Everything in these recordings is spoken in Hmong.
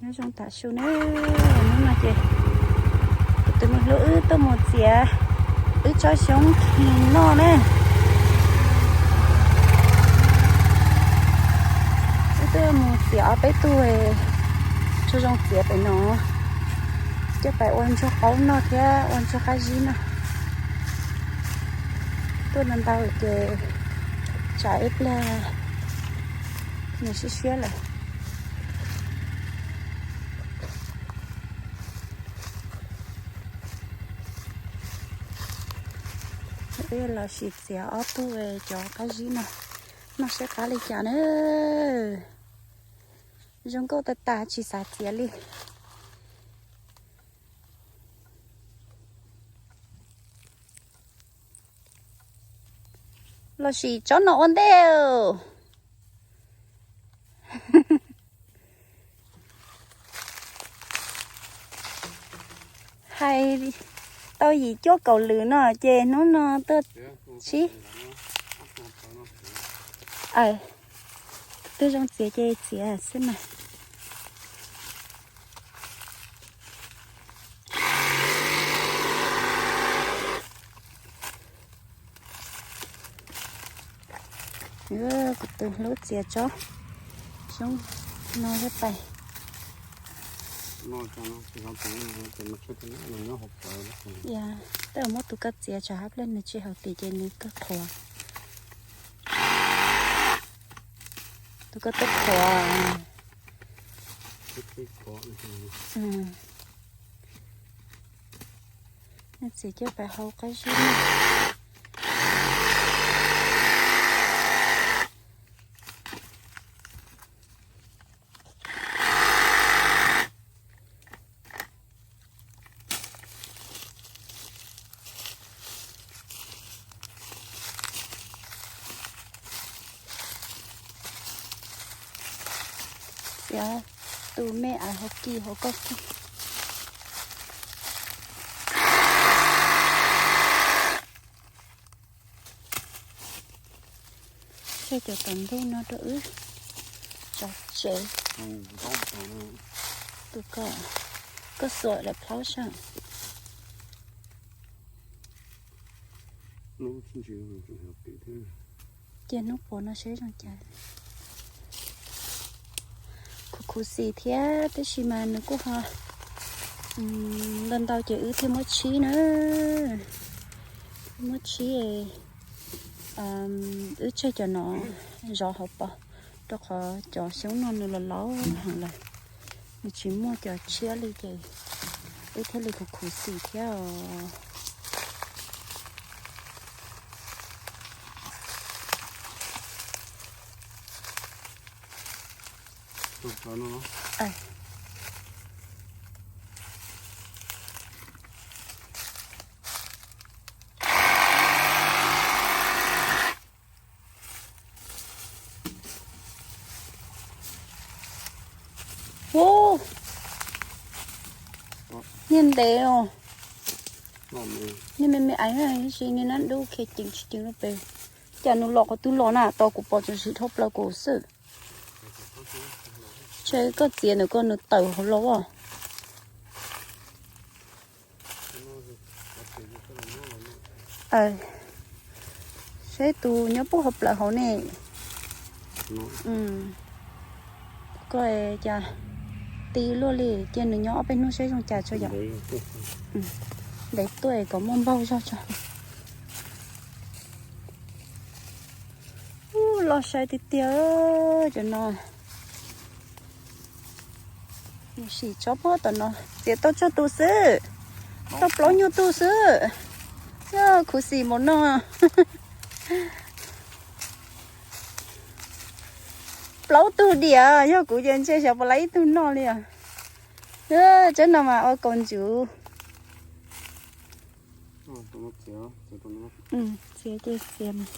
Nyob zoo tam su na, hnub no ces kuv tus me hlub wb tuaj mus txiav wb tsob xyoob khi noj na. Wb tuaj mus txiav ob peb tug tsob zoo txiav pem no, coj pais ua ntsuag qaub noj thiab ua ntsuag qab zib noj. Tuaj ntau ntau ces tsam ib pliag nws siab siab lawm. Wb los sim txiav ob tug cov qab zib no, noj saib qab li cas na. Zoo nkauj tag tag tsis xav txiav li. Los sim tsob no ua ntej. Hais tau yim cuaj kaum lwm no ces hnub no tuaj tsib. Twb zoo txiav ces txiav xwb mas. Kuv tus hlub txiav tsob xyoob no thiab pais. Tej muab tus koj txiav tsam hab pliag nws tsis haum tim ces nws koj qhuav. Tus koj twb qhuav. Txiav coj pais hau qab zib. Txiav tus me ais hauv kis hauv koj kis. Tseg cov tom ntug no rau wb tso tsev. Tus koj, koj xuas daim plaub saib. Cia hnub puav no seb zoo cas. Khuv khuv xim thiab tab sis mas nws kuj ho ntau ntau ces wb thiaj muab tsib na. Muab tsib, wb tseg cov no zov hauv paus, rau qhov cov xyoob no nws los laus heev lawm, nws tsis muaj cov tshiab li ces wb thiaj li khuv khuv xim thiab os. Ub, niag ntev os. Niag me me aiv na, sis niag nab dub khiav ceev tsis ceev rau pem. Cas nws los qhov twg los na, tos kuv pom txog siv dhau plaws kuv xwb. Ntshe koj txiav ntawm koj nws tawm hauv los as. Saib tus nyob puag hauv plaws hauv ne. Koj cas ti luaj li, cia nws nyob ob peb hnub saib zoo cas tso yom. Ntev tuaj kom muaj npaug zog tso. Ub, loj sai tiag tiag cov no. Sim tsob puag tom no, txiav tau tsawg tus xwb, tau plaub nyuag tus xwb. Yog khuv xim npaum no. Plaub tug diam, yog kuv ces ntshe xyov puas laib ib tug noj li os. Tsob no mas ua kaus ntsuv. Txiav ces txiav mas.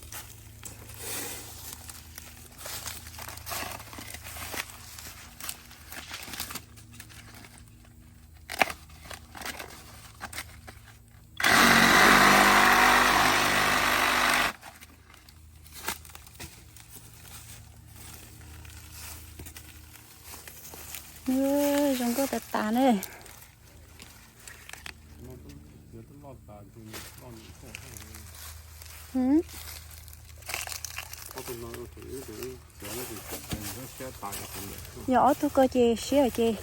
Nws zoo nkauj tas tas ne. Yog ob tug ko ces siab ces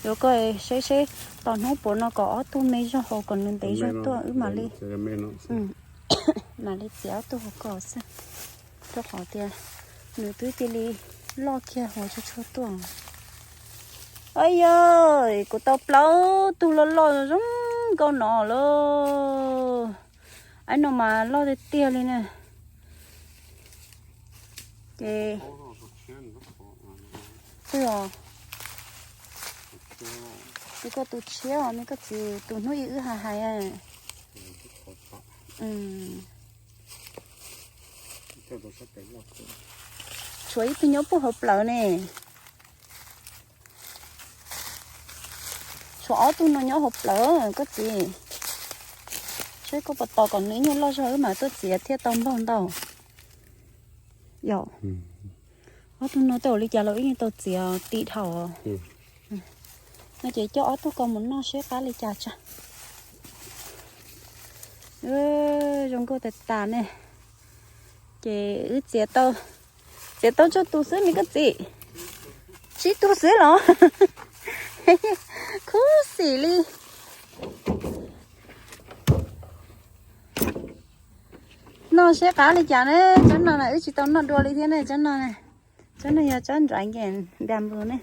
yuav ko saib seb tos hnub puav no kom ob tug me zog hauv kom nws ntev zog tuaj wb mam li, mam li txiav ob tug hauv ko xwb, rau qhov tias nws twb cia li loj kiag hauv tsuag tsuag tuaj. Ay yog, kuv tau plaub tug loj loj zoo nkauj no lawm. Ab, no mas loj tiag tiag li na. Ces twb os, tus koj tus tshiab os, me koj txiv, tus hnub ib wb hais hais. Tshuav ib tug nyob puag hauv plawv ne. Tshuav ob tug no nyob hauv plawv koj txiv. Seb koj puas tos kom nws ib nyuag loj zog wb mam tuaj txiav thiaj tau npaug ntau. Yog, ob tug no tej zaum li cas los wb yeej tau txiav tim dhau. No ces coj ob tug ko mus noj seb qab li cas tso. Zoo nkauj tas tas ne. Ces wb txiav tau, txiav tau tsawg tus xwb me koj txiv? Tsib tug xwb los? Khuv xim li. Noj seb qab li cas ne. Tsob no na wb tsis tau noj dua li thiab ne, tsob no. Tsob no yog tsob dragon bamboo ne,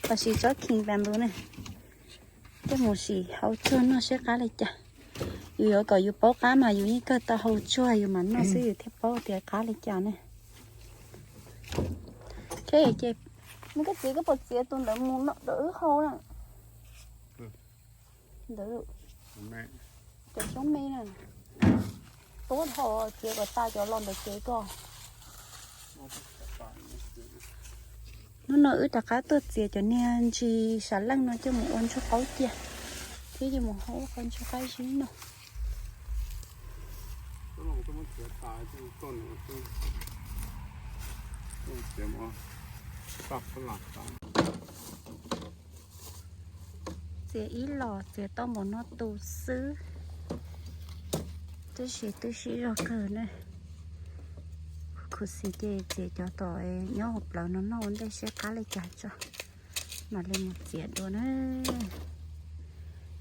los sis tsob king bamboo ne. Coj mus sim hau tsuag noj seb qab li cas. Yus yuav kom yus paub qab mas yus yeej kawg tau hau tsuag yus mam noj xwb yus thiaj paub tias qab li cas ne. Ces, me koj txiv, koj puas txiav tus ntawd mus rau wb hau na? Ntawd, cov xyoob me na. Tuab dhau, txiav kom tas cov los ntawm kev ko. Hnub no wb rov qab tuaj txiav cov niag ntsis sam leej no coj mus ua ntsuag qaub cia, thiab coj mus hau ua qhov ntsuag qab zib no. Txiav ib los txiav tau npaum no tus xwb, tab sis twb sib zog kawg ne. Khuv xim ces txiav cov tom nyob hauv plawv no noj ua ntej seb qab li cas tso, mam li mus txiav dua na.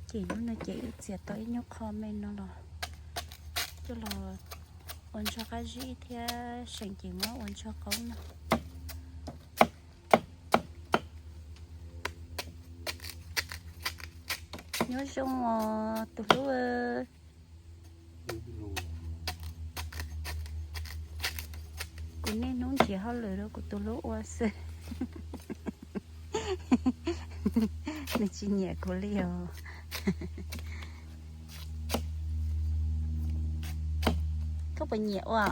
Ces hnub no ces wb txiav tau ib nyuag qho me no los coj los ua ntsuag qab zib thiab seem cev muab ua ntsuag qaub no. Nyob zoo os tus hlub. Kuv niaj hnub nrhiav hauj lwm rau kuv tus hlub ua xwb. Nws tsis nyiam kuv li os. Koj puas nyiam ua?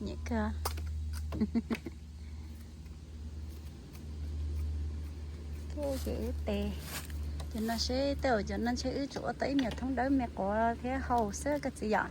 Nyiam kawg. Ces wb tes cov no seb tej zaum cov no ntshe wb tsuas ua tau ib me nyuam thoob dawb me quav thiab hau xwb koj txiv yom.